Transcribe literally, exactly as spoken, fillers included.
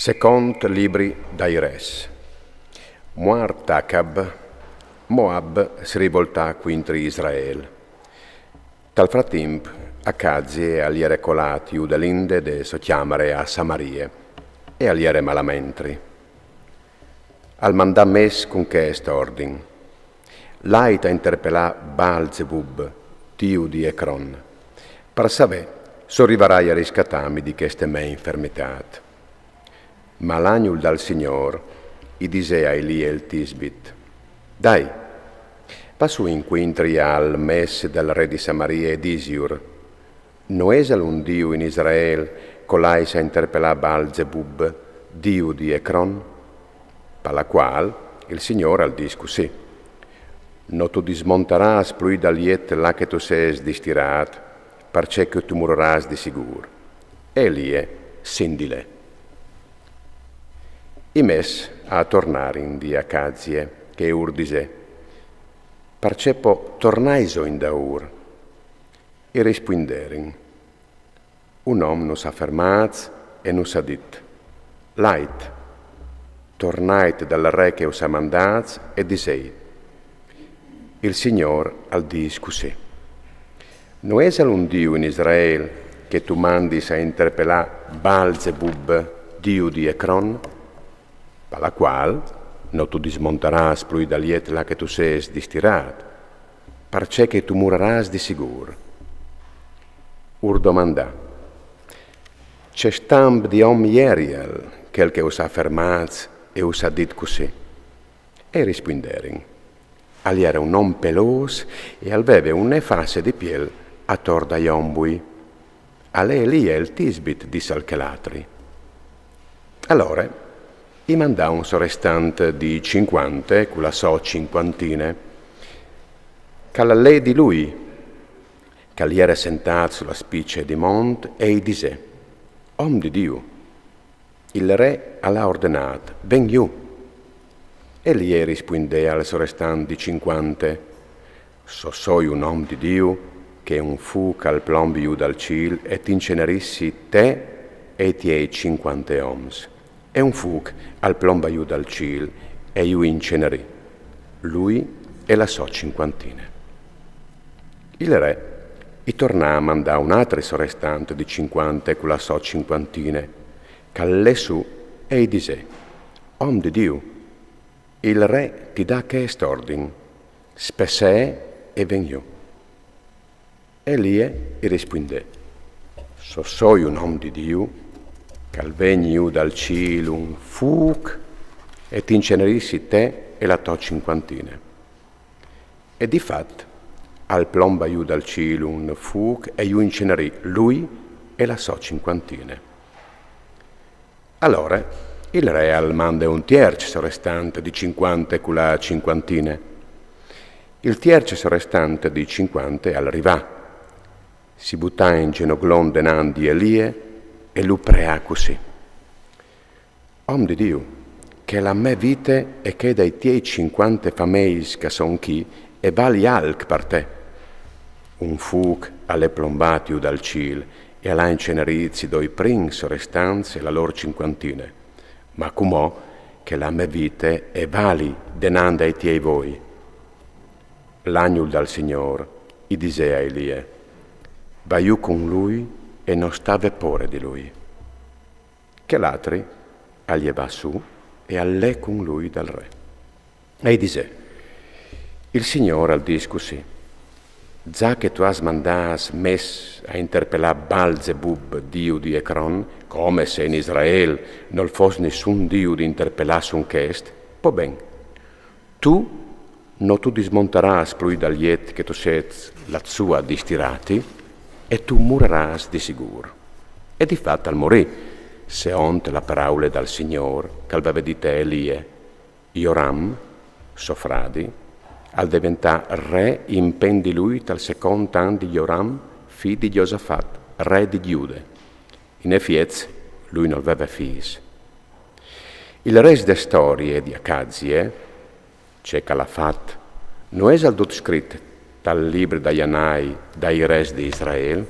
Second libri dai res. Muart Acab, Moab si rivoltà cuintri Israel. Tal fratimp, Acazie al jere colât jù de linde de sô cjamare a Samarie e al jere malamentri. Al mandà mes cun chest ordin: Lait a interpelâ Baal-zebub, diu di Ecron, par savê se o rivarài a riscatâmi di cheste mê infermitât. Ma l'agnul dal Signôr i disè a Elie il tisbit: Dai, va sù incuintri al mes dal re di Samarie e disiur: No esal un Diu in Israel che o lais a interpelâ Baal-zebub, diu di Ecron? Par la cuâl il Signôr al dîs cussì: No tu dismontarâs plui dal jet là che tu sês distirât, parcè che tu murarâs di sigûr. E Elie si 'nd lè. I mes a tornarin di Acazie, che ur disè: Parcè po tornaiso indaûr? I rispuinderin: Un om nus à fermâts e nus à dit: Lait, tornait dal re che us à mandâts e disêi: Il Signôr al dîs cussì: No esal un Diu in Israel che tu mandis a interpelâ Baal-zebub, diu di Ecron? Par la cuâl no tu dismontarâs plui dal jet là che tu sês distirât, parcè che tu murarâs di sigûr. Ur domandà: Ce stamp di om jerial chel che us à fermâts e us à dit cussì? E i rispuinderin: Al jere un om pelôs e al veve une fasse di piel ator dai ombui. Al è Elie il tisbit, dissal chel altri. Alore i mandà un sorestant di cincuante cu la sô cincuantine, che al lè di lui, che al jere sentât su la spice di mont, e i disè: Om di Diu, il re al à ordenât: Ven jù. E Elie i rispuindè al sorestant di cincuante: Se o soi un om di Diu, che un fûc al plombi jù dal cîl e ti incenerissi te e i tiei cincuante oms. E un fûc al plomba jù dal cîl e ju incenerì, lui e la sô cincuantine. Il re i tornà a mandâ un altri sorestant di cincuante cu la sô cincuantine, che al lè sù e i disè: Om di Diu, il re ti dà chest ordin: Spessee e ven jù. Elie i rispuindè: Se o soi un om di Diu, che al vegni jù dal cîl un fûc e ti incenerissi te e la tô cincuantine. E di fat al plomba jù dal cîl un fûc e ju incenerì lui e la sô cincuantine. Alore il re al mande un tierç sorestant di cincuante cu la cincuantine. Il tierç sorestant di cincuante al rivà, si butà in zenoglon denant di Elie e lu preà cussì: Om di Diu, che la mê vite e chê dai tiei cincuante fameis che a son chi e vali alc par te. Un fûc al è plombât jù dal cîl e al à incenerîts i doi prins sorestants e la lôr cincuantine, ma cumò che la mê vite e vali denant dai tiei voi. L'agnul dal Signôr i disè a Elie: Va jù cun lui e no sta vê pôre di lui. Chel altri al jevà sù e al lè cun lui dal re. E i disè: Il Signôr al dîs cussì: Za che tu âs mandâts mes a interpelâ Balzebub, diu di Ecron, come se in Israel nol fos nissun diu di interpelâ sun chest, po ben, tu no tu dismontarâs plui dal jet che tu sês là sù a distirâti, e tu murarâs di sigûr. E di fat al morì, seont la paraule dal Signôr che al veve dite a Elie. Joram, so fradi, al deventà re impen di lui tal secont an di Joram, fi di Josafat, re di Gjude. In efiets, lui nol veve fîs. Il rest de storie di Acazie, ce che al à fat, no isal dut scrit tal libri dai anâi dai res di Israel?